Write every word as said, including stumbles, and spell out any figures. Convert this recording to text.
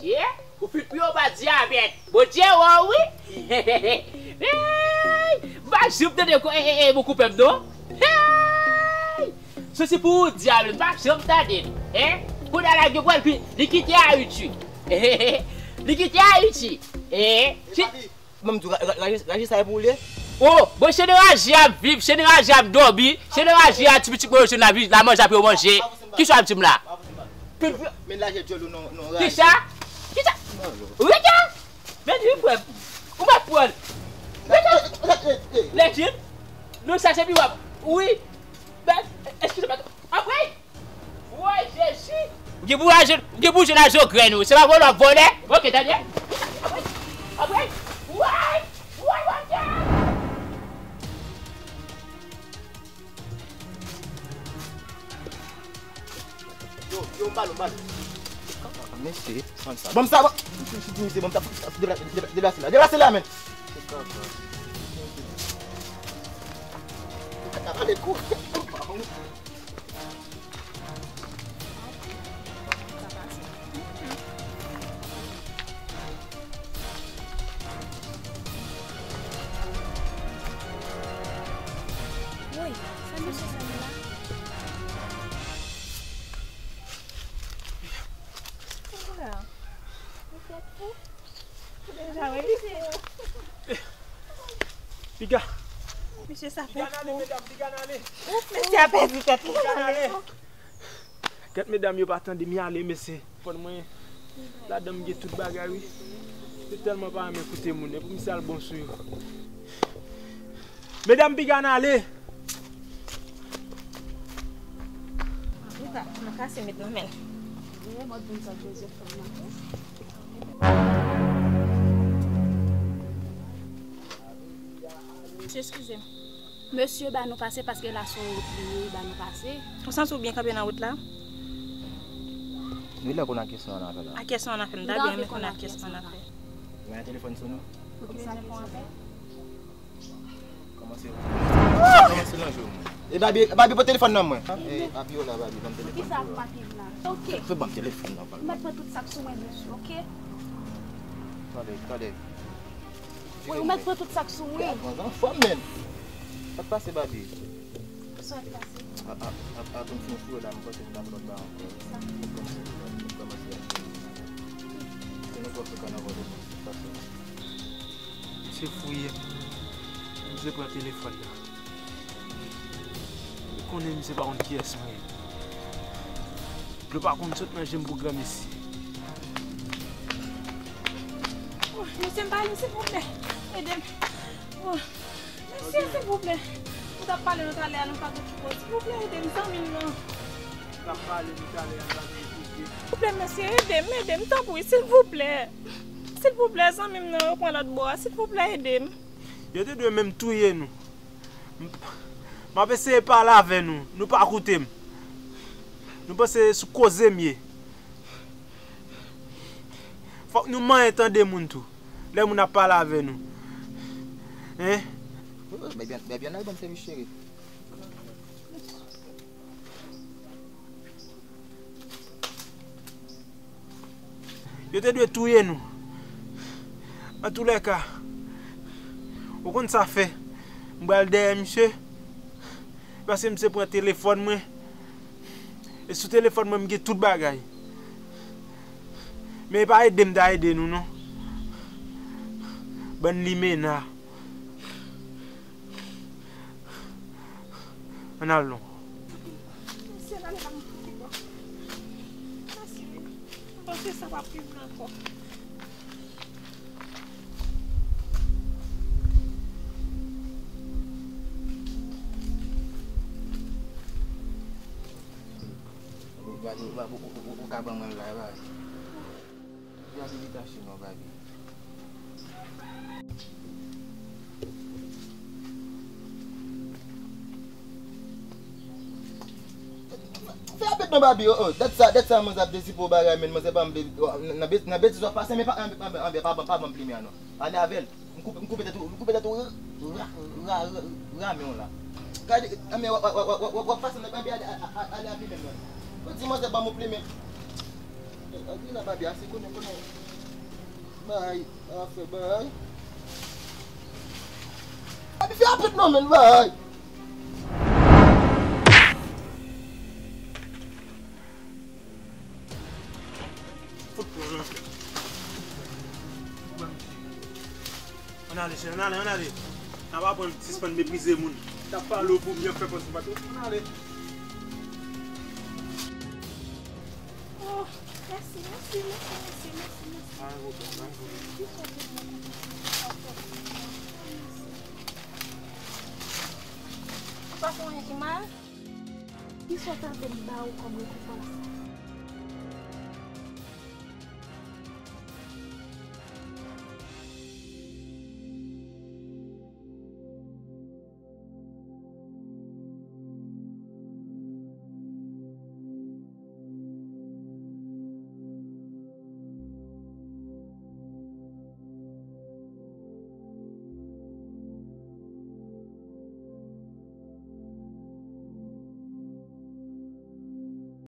Ye, ou fin pou yo pa dyabèt. Bondye wè w wi. Hey! M pa janm tande ko e e e bon konpè m non. Hey! Sousi pou ou dyabèt, m pa janm tande l. Hein? Kounye a la gen pral pi, li kite Ayiti. Li kite Ayiti. Eh, Ban m di w, ra- ra- raje raje sa e pou ou l ye? Oh, bon, chenn raje ap viv, chenn raje ap dòmi, chenn raje a ti pitit mwen yo jwenn la vi- la manje apre yo manje. Kisa w ap di m la? Men lajè djòl ou non non raje. Kisa? Kisa? Rete! Men di frè m. Ou mèt pran l. Rete! Lèjim. Nou chache pi w ap. Wi. Men, eskize m. Anpre! Woy, Jezi! Ou gen pou raje, ou gen pou jwenn a zo grenn ou. Se pa vòlè w ap vòlè? Ok, tande. Apre, apre, woy! Woy, Bondye! Yo, yo, m ba nou, m ba nou. Mesye, ban m sa, ban m sa, ban m. Mesye, di mesye, ban m sa, deplase la, deplase la, deplase la, men. Ale kou. Woy, sa mesye sa ye la? Sa la? Ou fèt fou? Ou deja wè misye? Piga. Mesye sa fè fou. Piga n ale, medam, piga n ale. Ouf, mesye a pèdi tèt li. Piga n ale. Gad medam yo pa tande m, y ale mesye. Fòn mwen ladan m gen tout bagay wi. Yo tèlman pa renmen koute moun, epi misye al bon sou yo. Medam piga n ale. Antouka, m kase met nan men l. Mesye, eskize m. Mesye ba nou pase paske la se yon wout li ye, ba nou pase. Ou santi w byen kanpe nan wout la? Wi, lè konn a kesyon an afè la. A kesyon an afè, m ta byen renmen konn a kesyon an afè. Gen yon telefòn sone. Poukisa l pran apèl? Kòmanse, kòmanse nan jwe mwen. E Babi, Babi, pran telefòn nan mwen. E Babi, yo la, Babi, ban m telefòn. Poukisa ap make m la? Ok. Fè ban m telefòn nan, papa. Ou mèt pran tout sa k sou mwen, mesye, ok? Tande, tande. Wi, ou mèt pran tout sa k sou mwen. Gad, mwen anfòm, menm. Sa k pase, Babi? Sa k pase? A, a, a, a, konn fè yon fou la, m panse m ta pran ba ankò. Sa? M kòmanse, m kòmanse. Se nenpòt ki kanavò de moun, sa se. Misye fouye m. Misye pran telefòn nan. Ou konnen misye pa konn kiyès mwen ye. Dlo pa konn sot nan je m pou granmesi. Oh, mesye, m pa ale, silvouplè. Ede m. Oh, mesye, silvouplè. Ou t ap pale nou talè a, nou pa t okipe w. Silvouplè, ede m, zanmi m nan. Ou t ap pale nou talè a, nou pa t okipe. Silvouplè, mesye, ede m, ede m, tanpri, silvouplè. Silvouplè, zanmi m nan, yo pran lòt bò a. Silvouplè, ede m. Yo te dwe menm touye nou. M, m ap eseye pale avè nou, nou pa koute m. Nou panse sou koze m ye. Fòk nou manyen tande moun tou, lè moun ap pale avè nou. Hein? Bèbyan, bèbyan al ban m sèvis cheri. Yo te dwe touye nou. Antoulèka, ou konn sa fè. M pral dèyè misye. Paske misye pran telefòn mwen. E sou telefòn mwen, m gen tout bagay. Men e pa ede m ta ede nou, non. Bann limena. Ann al non. Mesye, n ale nan moun ki bò. Mesye, m panse sa p ap rive ankò. Ou ka ban mwen l la, e pa vre? Gade li tache non, Babi. Fè apèt non, Babi, oh, oh. Dat sa, dat sa manzè ap desi pou bagay, men manzè pa nan be- nan be- nan betiz w ap pase, men pa, anben, anben, pa, pa, pa ban m plimen an non. Ale avè l. M koupe, m koupe tèt ou, m koupe tèt ou ra, ra, ra, ra men w la. Gade, anben, w ap, w ap, w ap, w ap, w ap pase nan, anben, ale, ale, ale a plimen non. Ou di manzè ban m yon plimen. Adrina, Babi, ase konnen, konnen. Bay, afè, bay. Babi, fè apèt non, men, bay. Fout pran nan. Ann ale, chè, ann ale, ann ale. N ap aprann sispann meprize moun. T ap pale w pou byen fè pòz ou pa t. Ann ale. Oh, mèsi, mèsi, mèsi, mèsi, mèsi, mèsi. Pa gen pwoblèm, pa gen pwoblèm. Ou pa fè anyen ki mal? Kisa w ta vle m ba ou kòm rekonpans?